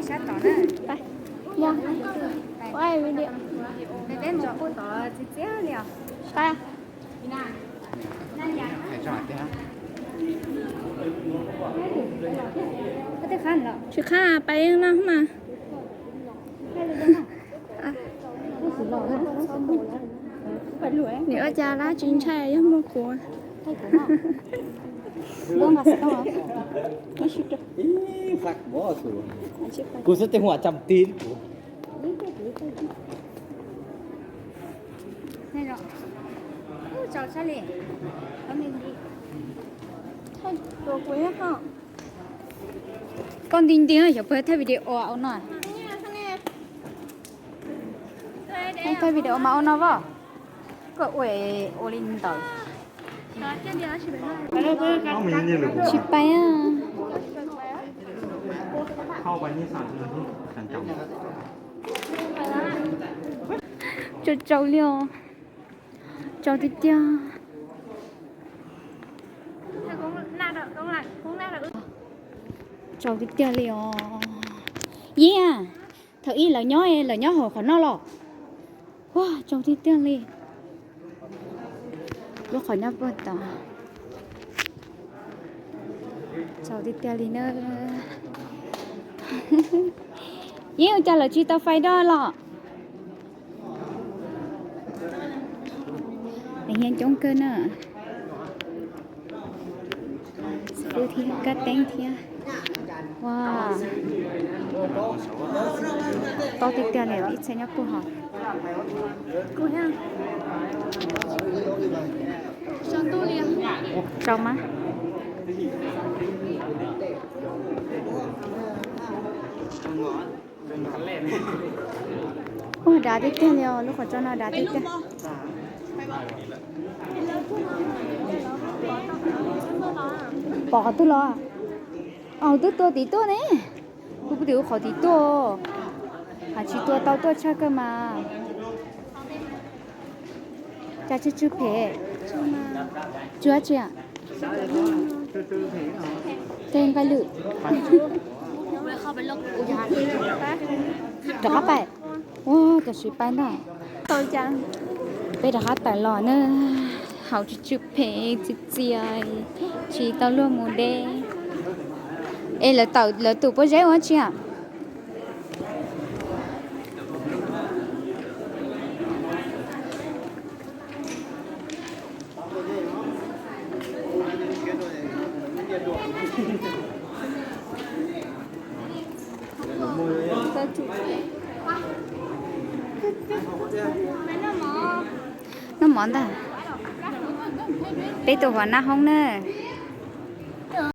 Peb mus txiv txiv li os. Tsis qab pais no mas. Nim ua cas lab tsis ntshai yog muaj kuv. Kuv xwb tej huam cam ti kuv. Koj nti nti xyov puas thaij video ua no. Thaij video mas ua no Voj. Koj ua ua li ntawd. Tsis pais. Tsaus tsaus li os. Tsaus tiag tiag. Tsaus tiag tiag li os. Yia, thaum ub lawv nyob, lawv nyob hauv qhov no los. Ua tsaus tiag tiag li. Lub qhov nyob puag tod. Tsaus tiag tiag li na. Yeej ua cas lawv tsis tau fais doj los? Nws yeej coob kawg na. Xib fwb thiab kab teeb thiab. Ua, tob tiag tiag li, ib txhia nyob puag hauv. Tsaus mas. Ua dav tiag tiag li os, lub qhov tsua no dav tiag tiag. Pom qhov twg los? Au, twb tua tim tuaj ne. Kuv twb ua qhov tim tuaj. Hais tsis tua tau tuaj tshaj kawg mas. Cas tsw tsw phem. Tsw dab tsi? Tej nqaij lwm. Rov qab pais. Ua, tam sim pais ntag. Peb rov qab tawm los na. Hauv tsw tsw phem txias txias, tsis tau luag mus deb. Es lawv tawm lawv tus pob zeb ua tsi? Noj mov ntag. Peb tus hua nab hoob na.